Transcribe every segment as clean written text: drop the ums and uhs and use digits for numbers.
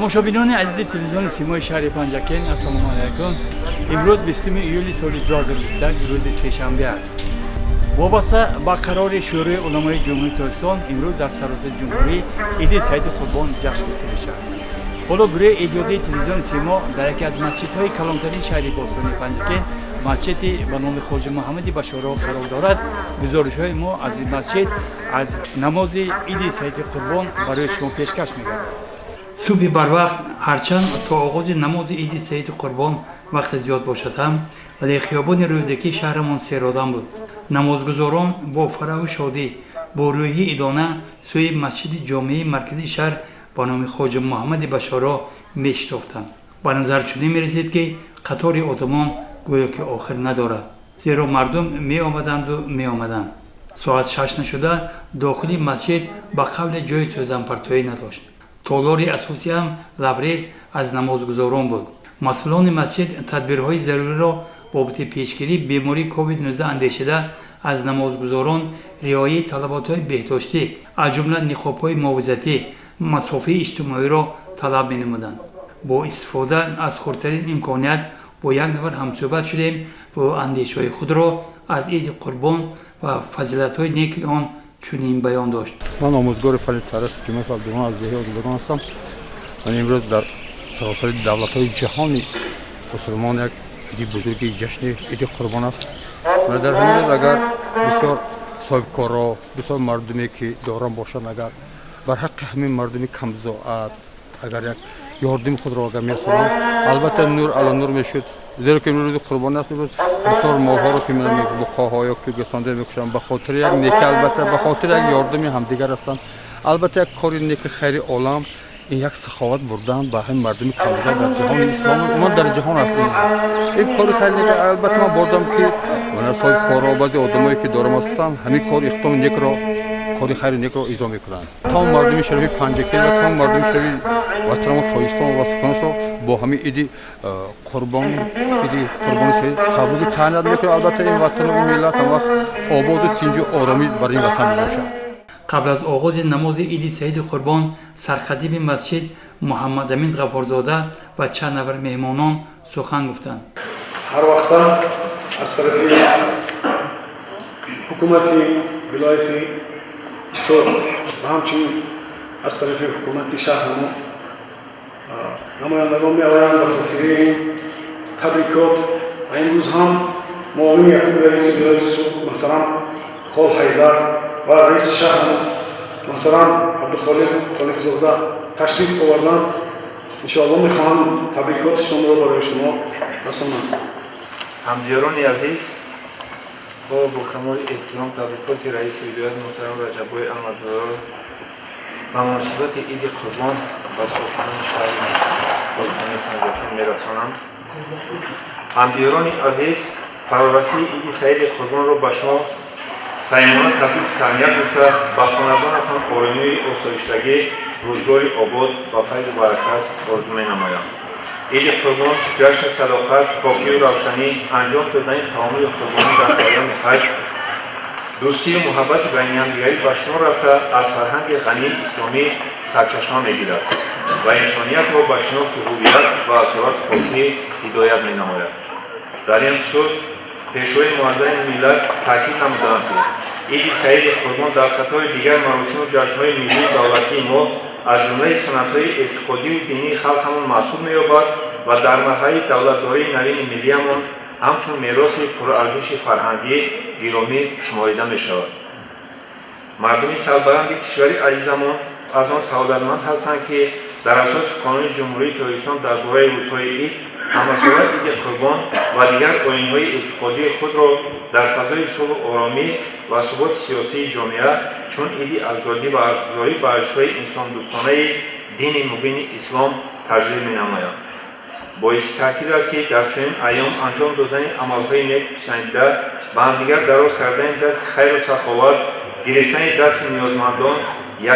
Тамошобинони азизи телевизиони Симои шаҳри Панҷакент, ассалому алайкум. Имрӯз 20 июли соли 2021, рӯзи сешанбе аст. Вобаста ба қарори Шӯрои уламои Ҷумҳурии Тоҷикистон, имрӯз дар саросари ҷумҳурӣ Иди Саиди Қурбон ҷашн гирифта мешавад. Ҳоло гурӯҳи эҷодии телевизиони Симо дар яке аз масҷидҳои калонтарин шаҳри бостонии Панҷакент, масҷиди ба номи Хоҷа Муҳаммади Башоро қарор дорад. Гузоришҳои мо аз ин масҷид, аз намози Иди Саиди Қурбон барои шумо пешкаш мегардад. Субҳи барвақт, ҳарчанд то оғози намози Иди Саиди Қурбон вақти зиёд бошад ҳам, вале хиёбони Рӯдакии шаҳрамон серодам буд. Намозгузорон бо фараҳу шодӣ, бо рӯҳи идона сӯи масҷиди ҷомеи марказии шаҳр ба номи Хоҷа Муҳаммади Башоро мешитофтанд. Ба назар чунин мерасид, ки қатори одамон гӯё ки охир надорад, зеро мардум меомаданду меомаданд. Соат 6 нашуда, дохили масҷид ба қавле ҷои сӯзанпартоӣ надошт. Толори асосӣ ҳам лабрез аз намозгузорон буд. Масъулони масҷид тадбирҳои заруриро бобати пешгирии бемории COVID-19 андешида, аз намозгузорон риояи талаботҳои беҳдоштӣ, аз ҷумла ниқобҳои муҳофизатӣ, масофаи иҷтимоиро талаб менамуданд. Бо истифода аз хурдтарин имконият бо як нафар ҳамсӯҳбат шудем ва андешаҳои худро аз Иди Қурбон ва фазилатҳои неки он чунин баён дошт. Ман омӯзгори фанни таърих Ҷумъаев Абдурahмон аз деҳаи Озодагон ҳастам. Ман имрӯз дар саросари давлатҳои ҷаҳони мусулмон як иди бузурги ҷашни Иди Қурбон аст ва дар ҳамин рӯз агар бисёр соҳибкорро, бисёр мардуме ки доран бошанд, агар бар ҳаққи ҳамин мардуми камбизоат агар як ёрдими худро агар мерасонанд, албатта нур ало нур мешуд, зеро ки имрӯз рӯзи Қурбон аст. Имрӯз бисёр молҳоро ки буқоҳо ё ки гӯсфандо мекушанд ба хотири як неки, албатта ба хотири як ёрдами ҳамдигар ҳастанд. Албатта як кори неки хайри олам, ин як саховат бурдан ба ҳамин мардуми камбизоат дар ҷаҳони ислом, умуман дар ҷаҳон аст ин кори хайри нек. Албатта ман бордам ки соҳибкорро, баъзе одамое ки дорам ҳастанд, ҳамин кори иқдоми некро, кори хайри некро иҷро мекунанд. Тамом мардуми шарифи Панҷакент ва тамом мардуми шарифи ватанамо Тоҷикистон ва суконашро бо ҳамин Иди Қурбон, Иди Қурбони Саид табрику таҳният мекунам. Албатта ин ватану ин миллат ҳамвақт ободу тинҷу оромӣ бар ин ватан бошад. Қабл аз оғози намози Иди Саиди Қурбон сархатиби масҷид Муҳаммадамин Ғаффорзода ва чанд нафар меҳмонон сухан гуфтанд. Ҳар вақта аз тарафи ҳукумати вилояти Суғд ва ҳамчунин аз тарафи ҳукумати шаҳрмо намояндагон меоянд ба хотири ин табрикот ва имрӯз ҳам муовини якуми раиси вилояти Суғд муҳтарам Хол Ҳайдар ва раиси шаҳр муҳтарам Абдухолиқ Холиқзода ташриф оварданд. Иншоалло мехоҳам табрикоти шуморо барои шумо расонам. Ҳамдиёрони азиз, бо камоли эҳтиром табрикоти раиси вилоят муҳтарам Раҷаббои Аҳмадзодаро ба муносибати Иди Қурбон ба сокинони шаҳри бостонии Панҷакент мерасонам. Ҳамдиёрони азиз, фарорасии Иди Саиди Қурбонро ба шумо самимона табрику таҳният гуфта, ба хонадонатон оромию осоиштагӣ, рӯзгори обод ва файзу баракат орзу менамоям. Иди Қурбон ҷашни садоқат, покию равшанӣ, анҷом додани таомули қурбонӣ дар айёми ҳаҷ, дӯстию муҳаббати байни ҳамдигарӣ ба шумор рафта, аз фарҳанги ғании исломӣ сарчашма мегирад ва инсониятро ба шинохти ҳувият ва асолати покӣ ҳидоят менамояд. Дар ин хусус Пешвои муаззами миллат таъкид намуданд, ки Иди Саиди Қурбон дар қатори дигар маросиму ҷашнҳои миллию давлатии мо аз ҷумлаи суннатҳои эътиқодию динии халқамон маҳсуб меёбад ва дар марҳалаи давлатдории навини миллиямон ҳамчун мероси пурарзиши фарҳангӣ гиромӣ шуморида мешавад. Мардуми сарбаланди кишвари азизамон аз он саодатманд ҳастанд, ки дар асоси Қонуни Ҷумҳурии Тоҷикистон дар бораи рӯзҳои ид ҳамасола Иди Қурбон ва дигар оинҳои эътиқодии худро дар фазои сулҳу оромӣ ва суботи сиёсии ҷомеа, чун иди аҷдодӣ ва арҷгузорӣ ба арзишҳои инсондӯстонаи дини мубини ислом таҷлил менамоянд. Боиси таъкид аст, ки дар чунин айём анҷом додани амалҳои неку писандида, ба ҳамдигар дароз кардани дасти хайру саховат, гирифтани дасти ниёзмандон,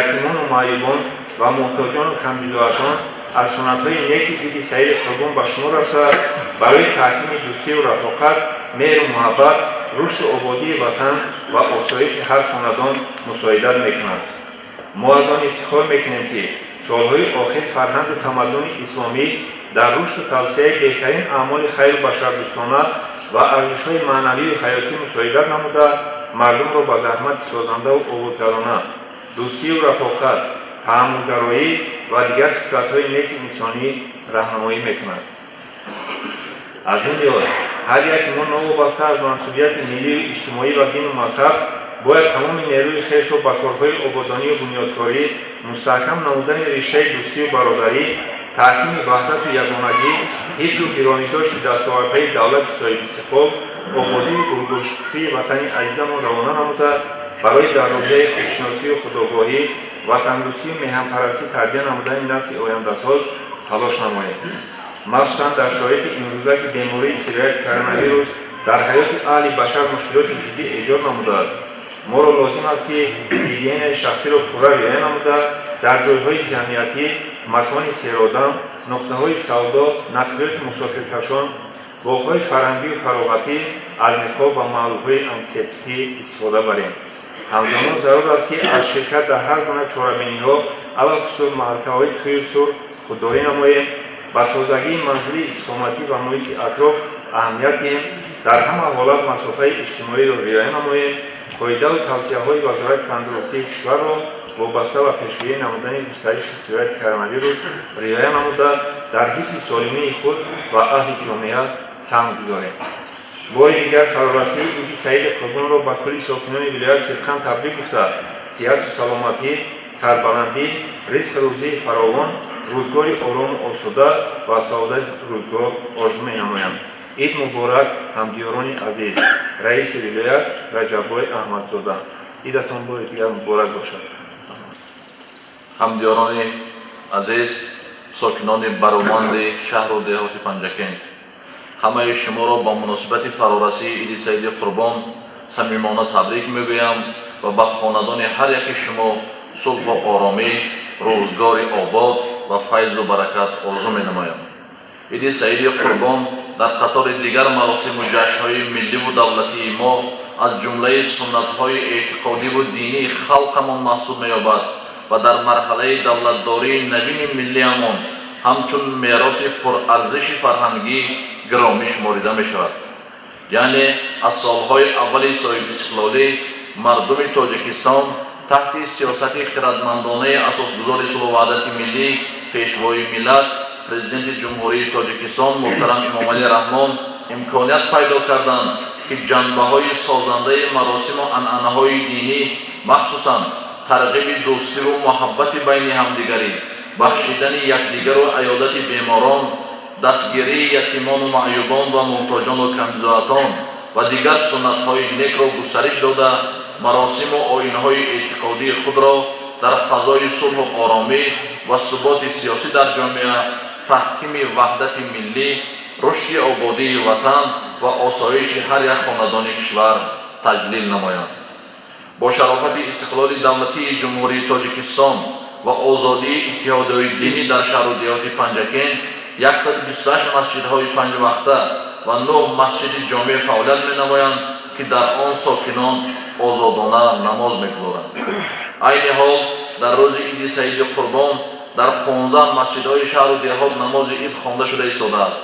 ятимону маъюбон ва муҳтоҷону камбизоатон аз суннатҳои неки Иди Саиди Қурбон ба шумор рафта, барои таҳкими дӯстию рафоқат, меҳру муҳаббат, рушду ободии ватан ва осоиши ҳар хонадон мусоидат мекунад. Мо аз он ифтихор мекунем, ки Солҳои охир фарҳангу тамаддуни исломӣ дар рушду тавсеаи беҳтарин аъмоли хайру башардӯстона ва арзишҳои маънавию ҳаётӣ мусоидат намуда, мардумро ба заҳмати созандаву ободгарона, дӯстию рафоқат, таҳаммулгароӣ ва дигар хислатҳои неки инсонӣ раҳнамоӣ мекунад. Аз ин лиҳоз, ҳар яки мо, новобаста аз мансубияти миллию иҷтимоӣ ва дину мазҳаб, бояд тамоми нерӯи хешро ба корҳои ободонию бунёдкорӣ, мустаҳкам намудани риштаи дӯстию бародарӣ, таҳкими ваҳдату ягонагӣ, ҳифзу гиромидошти дастовардҳои давлати соҳибистиқлол, ободию гулгулшукуфии ватани азизамон равона намуда, барои дар рӯҳияи худшиносию худогоҳӣ, ватандӯстию меҳанпарастӣ тарбия намудани насли ояндасоз талош намоем. Махсусан дар шароити имрӯза, ки бемории сирояти коронавирус дар ҳаёти аҳли башар мушкилоти ҷиддӣ эҷод намудааст, моро лозим аст, ки гигиенаи шахсиро пурра риоя намуда, дар ҷойҳои ҷамъиятӣ, макони серодам, нуқтаҳои савдо, нақлиёти мусофиркашон, боғҳои фарҳангию фароғатӣ аз ниқоб ва маҳлулҳои антисептикӣ истифода барем. Ҳамзамон зарур аст, ки аз ширкат дар ҳар гуна чорабиниҳо, алалхусус маъракаҳои тӯю сур худдорӣ намоем, ба тозагии манзили истиқоматӣ ва муҳити атроф аҳамият диҳем, дар ҳама ҳолат масофаи иҷтимоиро риоя намоем, қоидаву тавсияҳои Вазорати тандурустии кишварро вобаста ба пешгирӣ намудани густариши сирояти коронавирус риоя намуда, дар ҳифзи солимии худ ва аҳли ҷомеа саҳм гузорем. Бори дигар фарорасии Иди Саиди Қурбонро ба кулли сокинони вилоят сидқан табрик гуфта, сиҳату саломатӣ, сарбаландӣ, ризқу рӯзии фаровон, рӯзгори орому осуда ва саодати рӯзгор орзу менамоям. Ид муборак, ҳамдиёрони азиз! Раиси вилоят Раҷаббой Аҳмадзода. Идатон бори дигар муборак бошад. Ҳамдиёрони азиз, сокинони бароманди шаҳру деҳоти Панҷакент, ҳамаи шуморо ба муносибати фарорасии Иди Саиди Қурбон самимона табрик мегӯям ва ба хонадони ҳар яки шумо сулҳу оромӣ, рӯзгори обод ва файзу баракат орзу менамоям. Иди Саиди Қурбон дар қатори дигар маросиму ҷашнҳои милливу давлатии мо аз ҷумлаи суннатҳои эътиқодиву динии халқамон маҳсуб меёбад ва дар марҳалаи давлатдории навини миллиамон ҳамчун мероси пурарзиши фарҳангӣ гиромӣ шуморида мешавад. Яъне аз солҳои аввали соҳибистиқлолӣ мардуми Тоҷикистон таҳти сиёсати хирадмандонаи асосгузори сулҳу ваҳдати миллӣ, Пешвои миллат, Президенти Ҷумҳурии Тоҷикистон муҳтарам Эмомалӣ Раҳмон имконият пайдо карданд, ки ҷанбаҳои созандаи маросиму анъанаҳои динӣ, махсусан тарғиби дӯстиву муҳаббати байни ҳамдигарӣ, бахшидани якдигару аёдати беморон, дастгирии ятимону маъюбон ва муҳтоҷону камбизоатон ва дигар суннатҳои некро густариш дода, маросиму оинҳои эътиқодии худро дар фазои сулҳу оромӣ ва суботи сиёсӣ дар ҷомеа, таҳкими ваҳдати миллӣ, рушди ободии ватан ва осоиши ҳар як хонадони кишвар таҷлил намоянд. Бо шарофати истиқлоли давлатии Ҷумҳурии Тоҷикистон ва озодии иттиҳодиҳои динӣ дар шаҳру деҳоти Панҷакент 128 масҷидҳои панҷвақта ва 9 масҷиди ҷомеъ фаъолият менамоянд, ки дар он сокинон озодона намоз мегузоранд. Айни ҳол дар рӯзи Иди Саиди Қурбон дар 15 масҷидҳои шаҳру деҳот намози ид хонда шуда истодааст.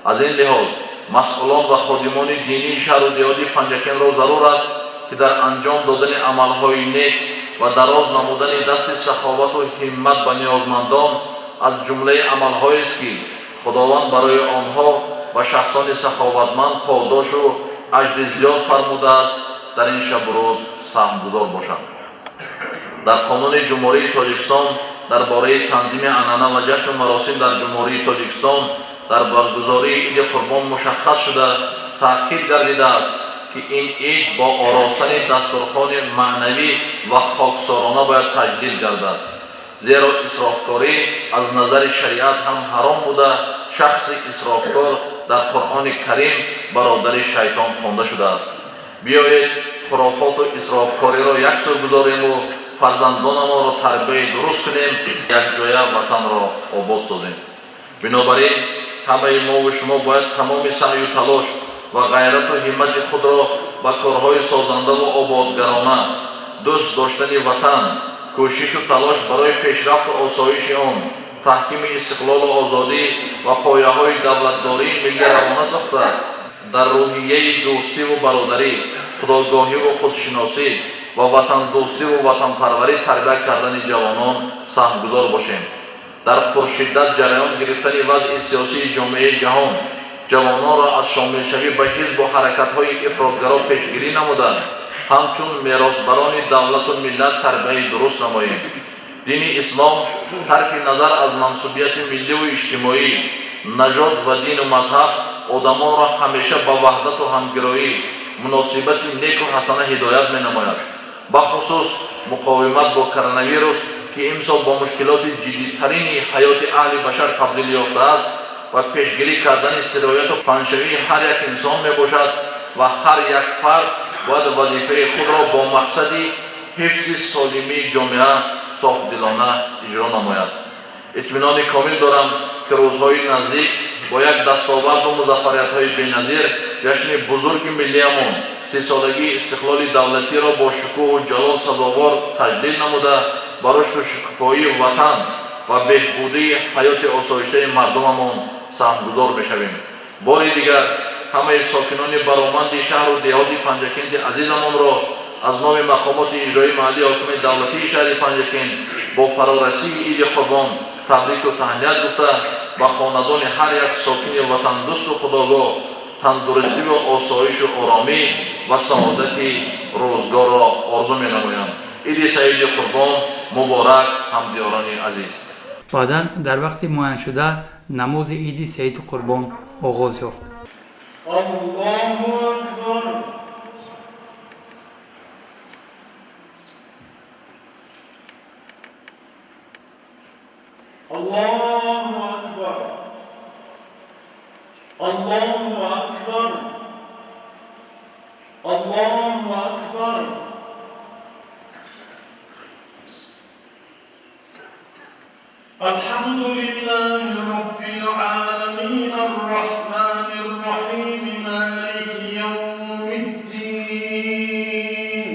Аз ин лиҳоз масъулон ва ходимони динии шаҳру деҳоти Панҷакентро зарур аст, ки дар анҷом додани амалҳои нек ва дароз намудани дасти саховату ҳиммат ба ниёзмандон аз ҷумлаи амалҳоест, ки Худованд барои онҳо ва шахсони саховатманд подошу аҷри зиёд фармудааст, дар ин шабу рӯз саҳмгузор бошанд. Дар Қонуни Ҷумҳурии Тоҷикистон дар бораи танзими анъана ва ҷашну маросим дар Ҷумҳурии Тоҷикистон дар баргузории Иди Қурбон мушаххас шуда, таъкид гардидааст, ки ин ид бо оростани дастурхони маънавӣ ва хоксорона бояд таҷлил гардад, зеро исрофкорӣ аз назари шариат ҳам ҳаром буда, шахси исрофкор дар Қуръони Карим бародари шайтон хонда шудааст. Биёед, хурофоту исрофкориро як сӯ гузориму фарзандонамонро тарбияи дуруст кунем, якҷоя ватанро обод созем. Бинобар ин ҳамаи мову шумо бояд тамоми саъю талош ва ғайрату ҳиммати худро ба корҳои созандаву ободгарона, дӯст доштани ватан, кӯшиш Кӯшишу талош барои пешрафту осоиши он, таҳкими истиқлолу озодӣ ва пояҳои давлатдории миллӣ равона сохта, дар рӯҳияи дӯстиву бародарӣ, худогоҳиву худшиносӣ ва ватандӯстиву ватанпарварӣ тарбия кардани ҷавонон саҳмгузор бошем. Дар пуршиддат ҷараён гирифтани вазъи сиёсии ҷомеаи ҷаҳон ҷавононро аз шомилшавӣ ба ҳизбу ҳаракатҳои ифротгаро пешгирӣ намуда, ҳамчун меросбарони давлату миллат тарбияи дуруст намоем. Дини ислом сарфи назар аз мансубияти милливу иҷтимоӣ, нажод ва дину мазҳаб одамонро ҳамеша ба ваҳдату ҳамгироӣ, муносибати неку ҳасана ҳидоят менамояд. Бахусус муқовимат бо коронавирус, ки имсол бо мушкилоти ҷиддитарини ҳаёти аҳли башар табдил ёфтааст ва пешгирӣ кардани сирояту паҳншавии ҳар як инсон мебошад ва ҳар як фард бояд вазифаи худро бо мақсади ҳифзи солимии ҷомеа софдилона иҷро намояд. Итминони комил дорам, ки рӯзҳои наздик бо як дастоварду музаффариятҳои беназир ҷашни бузурги миллиямон, сисолагии истиқлоли давлатиро бо шукӯҳу ҷалол сазовор таҷлил намуда, ба рушду шукуфоии ватан ва беҳбудии ҳаёти осоиштаи мардумамон саҳмгузор мешавем. Бори дигар ҳамаи сокинони бароманди шаҳру деҳоти Панҷакенти азизамонро аз номи мақомоти иҷроии маҳаллии ҳокимияти давлатии шаҳри Панҷакент бо фарорасии Иди Қурбон табрику таҳният гуфта, ба хонадони ҳар як сокини ватандӯсту худогоҳ тандурустиву осоишу оромӣ ва саодати рӯзгорро орзу менамоям. Иди саиди Қурбон муборак, ҳамдиёрони азиз! Баъдан дар вақти муайяншуда намози Иди саиди Қурбон оғоз ёфт. Аллоҳу акбар. Аллоҳу акбар. Аллоҳу акбар. Аллоҳу акбар. الحمد لله رب العالمين الرحمن الرحيم مالك يوم الدين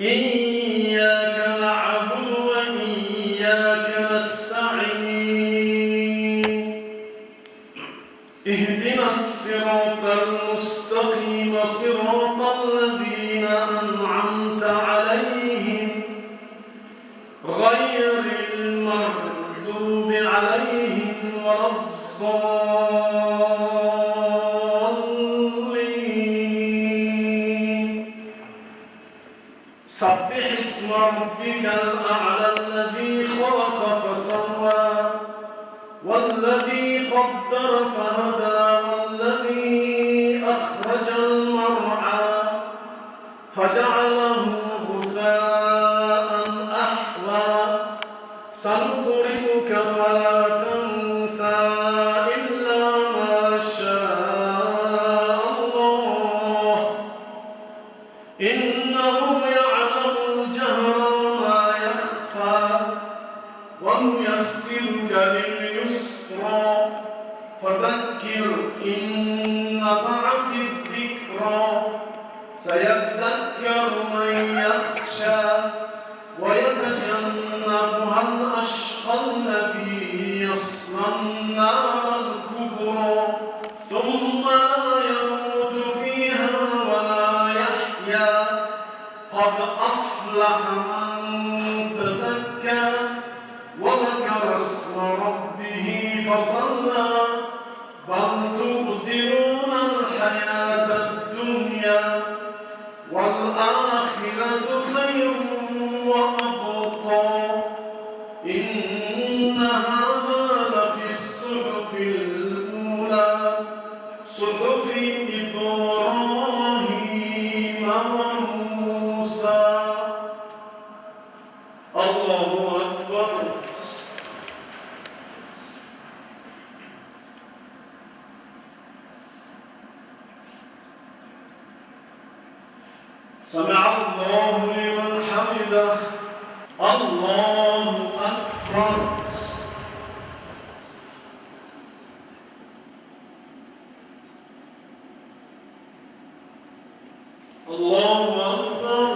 إياك نعبد وإياك نستعين اهدنا الصراط المستقيم صراط الذين أنعمت عليهم غير المغضوب عليهم ولا الضالين. سبح اسم ربك الأعلى الذي خلق فسوى والذي قدر فهدى والذي أخرج المرعى فجعله غثاء أحوى. سنقرئك فلا تنسى إلا ما شاء الله إنه يعلم الجهر وما يخفى ونيسرك لليسرى فذكر إن نفعت الذكرى سيذكر من يخشى ويتجنبها الأشقى الذي يصلى النار الكبرى ثم لا يموت فيها ولا يحيا. قد أفلح من تزكى وذكر اسم ربه فصلى. بل تؤثرون الحياة الدنيا والآخرة خير وأبقى. إن هذا لفي الصحف الأولى صحف إبراهيم وموسى. الله أكبر. سمع الله لمن حمده. الله أكبر. الله أكبر.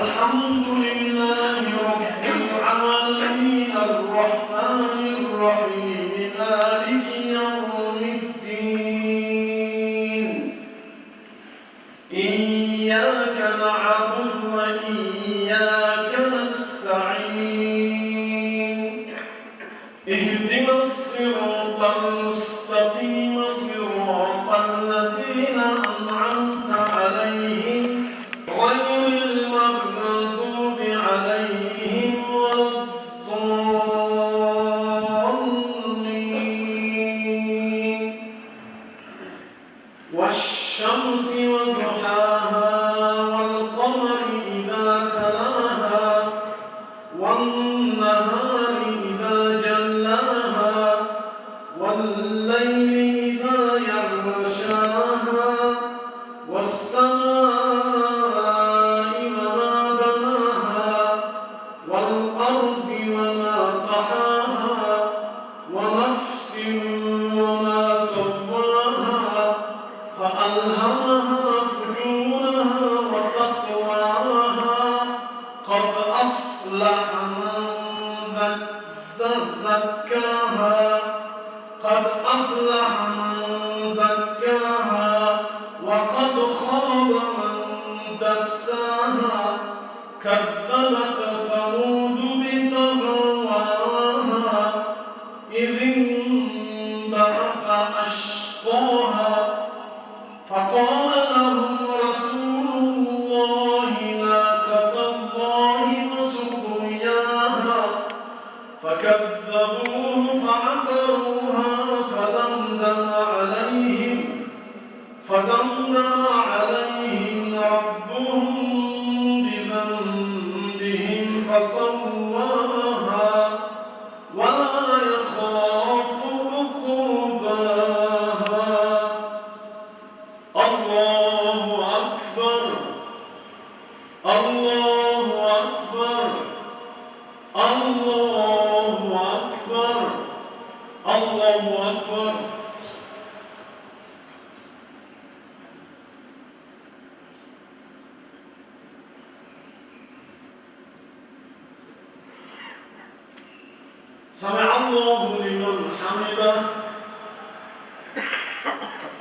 الحمد لله رب العالمين الرحمن الرحيم مالك يوم الدين إياك نعبد وإياك نستعين اهدنا الصراط المستقيم صراط الذين أنعمت عليهم غير المغضوب عليهم ولا الضالين. والشمس وضحاها والقمر إذا تلاها والنهار إذا جلاها والليل إذا يغشاها والسماء وما بناها والأرض وما طحاها ونفس وما سواها فألهمها فجورها وتقواها قد أفلح من زكاها قد أفلح من زكاها وقد خاب من دساها. كذبت ثمود بطغواها إذ انبعث أشقاها فقال لهم رسول الله ناقة الله وسقياها فكذبوه فعقروها فدمدم عليهم ربهم بذنبهم فسواها ولا يخاف عقباها. الله أكبر الله أكبر الله أكبر الله أكبر. سمع الله لمن حمده.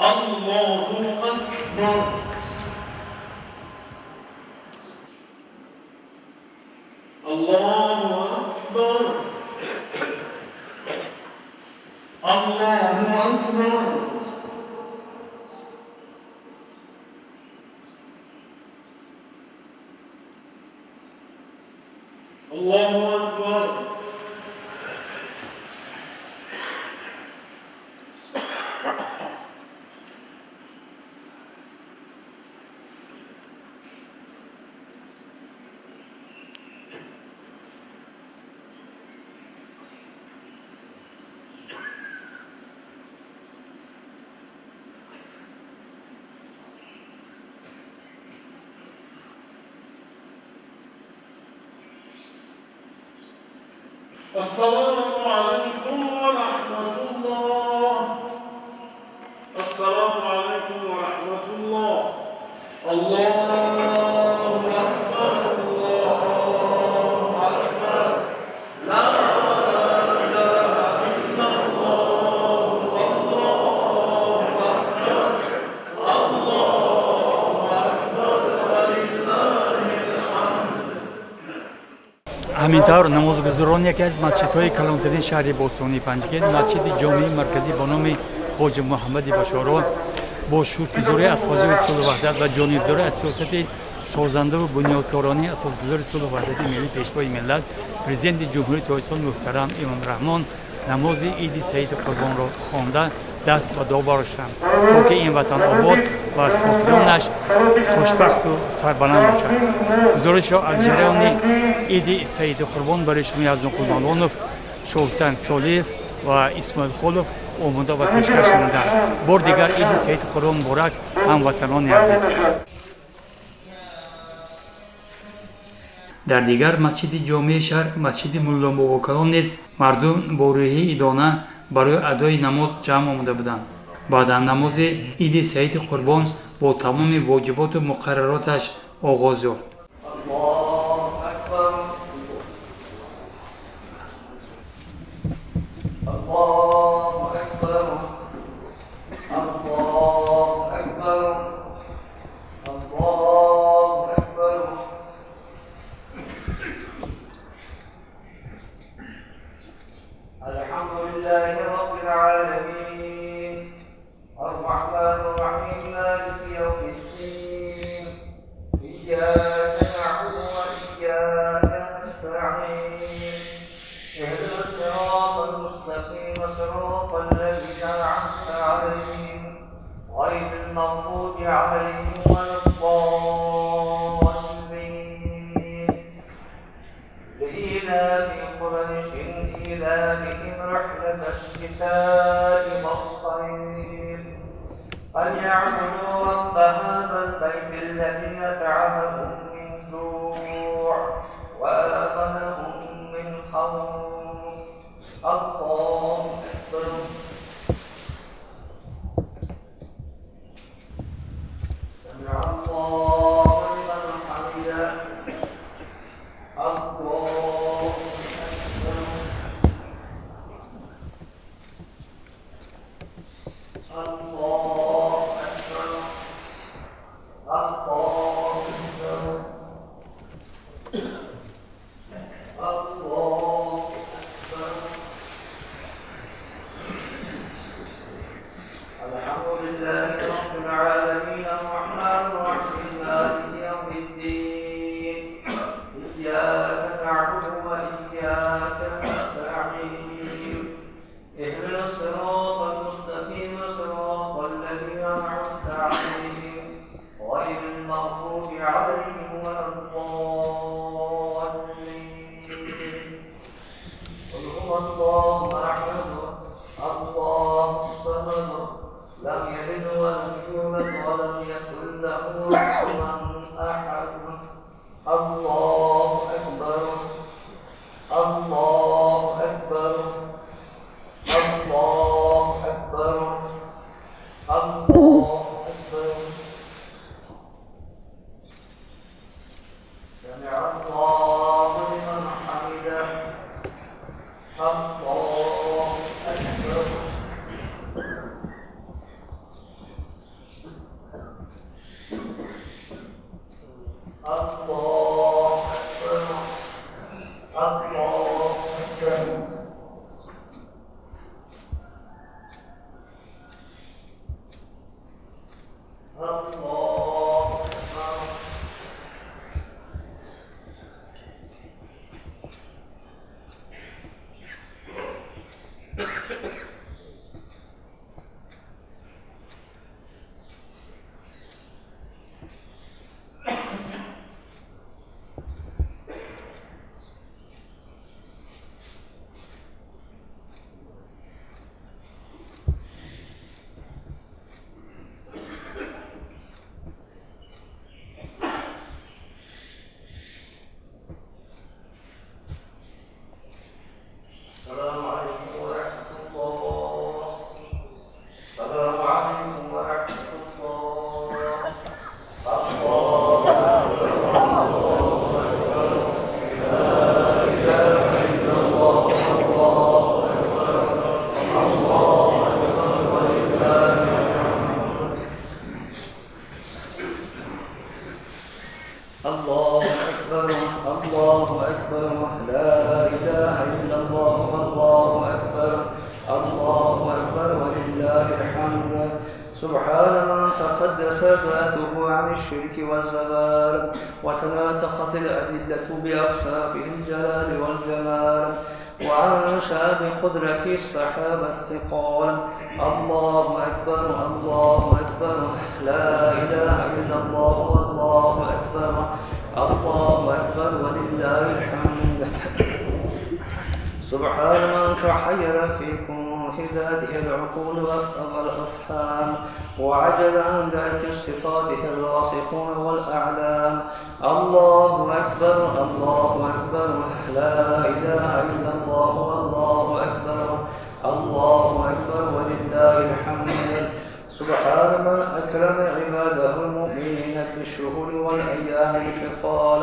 الله أكبر. الله أكبر. الله أكبر. الله أكبر. السلام عليكم ورحمة الله. السلام عليكم ورحمة الله. الله أكبر الله أكبر لا إله إلا الله الله أكبر الله أكبر ولله الحمد. Ҳамин тавр, намозгузорон яке аз масҷидҳои калонтарини шаҳри бостонии Панҷакент, масҷиди ҷомеи марказӣ бо номи Хоҷа Муҳаммади Башоро, бо шукргузорӣ аз фазои сулҳу ваҳдат ва ҷонибдорӣ аз сиёсати созандаву бунёдкоронии асосгузори сулҳу ваҳдати миллӣ, Пешвои миллат, Президенти Ҷумҳурии Тоҷикистон муҳтарам Имом Раҳмон, намози иди саиди Қурбонро хонда, даст ба дуо бардоштанд, то ки ин ватан обод ва сокинонаш хушбахту сарбаланд бошад. Гузоришро аз ҷараёни иди саиди Қурбон барои шумо Яздон Қурбонов, Шоҳусан Солиев ва Исмоил Холов омода ва пешкаш намуданд. Бор дигар иди саиди Қурбон муборак, ҳамватанони азиз! Дар дигар масҷиди ҷомеи шаҳр, масҷиди Муллобобокалон низ мардум бо рӯҳияи идона барои адои намоз ҷамъ омада буданд. Баъдан намози иди саиди Қурбон бо тамоми воҷиботу муқаррароташ оғоз ёфт. الله. لإيلاف قريش إيلافهم رحلة الشتاء والصيف فليعبدوا رب هذا البيت الذي أطعمهم من جوع وآمنهم من خوف. الله أكبر. سمع الله لمن حمده. الله أكبر. الله أكبر. الله أكبر. الله أكبر. الحمد لله رب العالمين الرحمن الرحيم مالك يوم الدين إياك نعبد وإياك نستعين اهدنا الصراط المستقيم صراط الذين أنعمت عليهم غير المغضوب عليهم ولا الضالين. قل هو الله أحد الله الصمد لم يلد ولم يولد ولم يكن له كفوا أحد. الله أكبر. الله أكبر. الله أكبر. الله أكبر. سمع الله لمن حمده. الله أكبر. الله أكبر. الله أكبر. الله أكبر. السلام عليكم ورحمة الله. السلام عليكم ورحمة الله. الله أكبر. الله أكبر. لا إله إلا الله. الله أكبر. الله أكبر ولله الحمد. الله أكبر. الله أكبر. لا إله إلا الله. والله أكبر. الله أكبر ولله الحمد. سبحان من تقدس ذاته عن الشرك والزوال وتناطقت الأدلة بأوصافه الجلال والجمال وأنشأ بقدرته السحاب الثقال. الله أكبر. الله أكبر. لا إله إلا الله. والله أكبر. الله أكبر ولله الحمد. سبحان من تحير في كنه ذاته العقول والأفهام وعجز عن درك صفاته الراسخون والأعلام. الله أكبر. الله أكبر. لا إله إلا الله. والله أكبر. الله أكبر ولله الحمد. سبحان من أكرم عباده المؤمنين بالشهور والأيام الفصال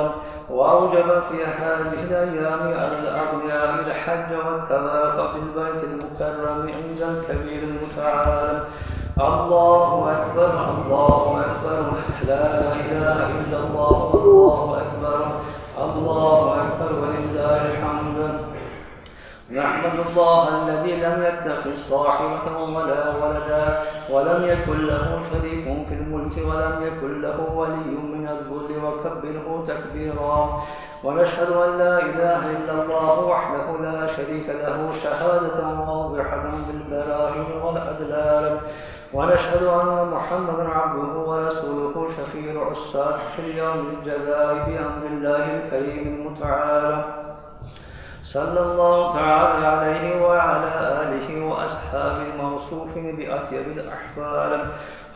وأوجب في هذه الأيام على الأغنياء الحج والطواف بالبيت المكرم عند الكبير المتعال. الله أكبر. الله أكبر. لا إله إلا الله. الله أكبر. الله أكبر ولله الحمد. نحمد الله الذي لم يتخذ صاحبة ولا ولدا ولم يكن له شريك في الملك ولم يكن له ولي من الذل وكبره تكبيرا. ونشهد أن لا إله إلا الله وحده لا شريك له شهادة واضحة بالبراهين والأدلال. ونشهد أن محمدا عبده ورسوله شفيع العصاة في اليوم الجزاء بأمر الله الكريم المتعال. صلى الله تعالى عليه وعلى آله وأصحابه الموصوف بأطيب الأحوال،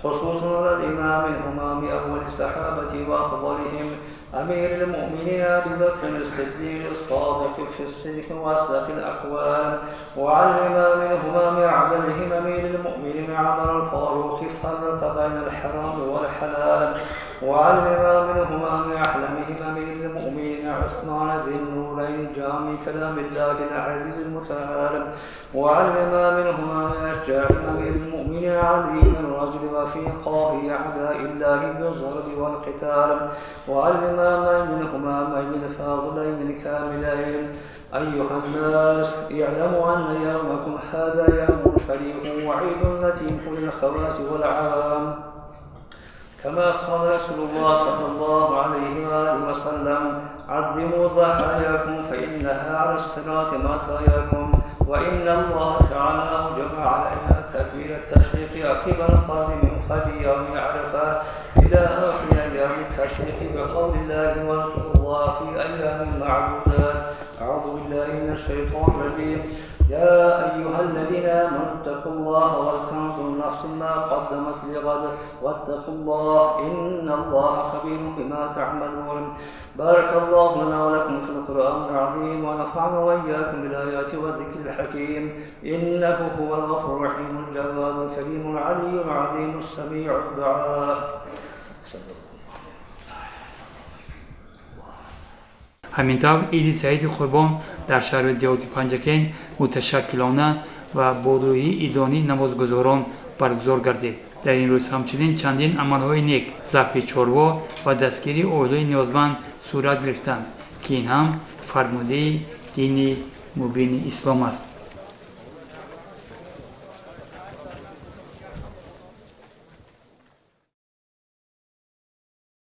خصوصا على الإمام الهمام أول الصحابة وأفضلهم أمير المؤمنين أبي بكر الصديق الصادق في الصدق وأصدق الأقوال، وعلى الإمام الهمام أعدلهم أمير المؤمنين عمر الفاروق فرق بين الحرام والحلال، وعلى الإمام الهمام أحلمهم أمير المؤمنين عثمان ذي النورين جامع كلام الله العزيز المتعال، وعلى الإمام الهمام أشجاعهم أمير المؤمنين علي الرجل وفي قاضي أعداء الله بالضرب والقتال، وعلى الإمامين الهمامين الفاضلين الكاملين. أيها الناس، اعلموا أن يومكم هذا يوم شريف وعيد لطيف للخواص والعوام، كما قال رسول الله صلى الله عليه وآله وسلم: عظموا ضحاياكم فإنها على الصراط مطاياكم، وإن الله تعالى أوجب علينا تكبير التشريق عقب الفرض من فجر يوم عرفة إلى آخر أيام التشريق بقول الله: واذكروا الله في أيام معدودات. أعوذ بالله من الشيطان الرجيم. يا أيها الذين آمنوا اتقوا الله ولتنظر نفس ما قدمت لغد واتقوا الله إن الله خبير بما تعملون. بارك الله لنا ولكم في القرآن العظيم، ونفعنا وإياكم بالآيات والذكر الحكيم، إنه هو الغفور الرحيم الجواد الكريم العلي العظيم السميع الدعاء. Ҳамин тавр, Иди Саиди Қурбон дар шаҳри деҳоти Панҷакент муташаккилона ва бо рӯҳи идонӣ намозгузорон баргузор гардид. Дар ин рӯз ҳамчунин чандин амалҳои нек, забҳи чорво ва дастгирии оилаи ниёзманд сурат гирифтанд, ки ин ҳам фармудаи дини мубини ислом аст.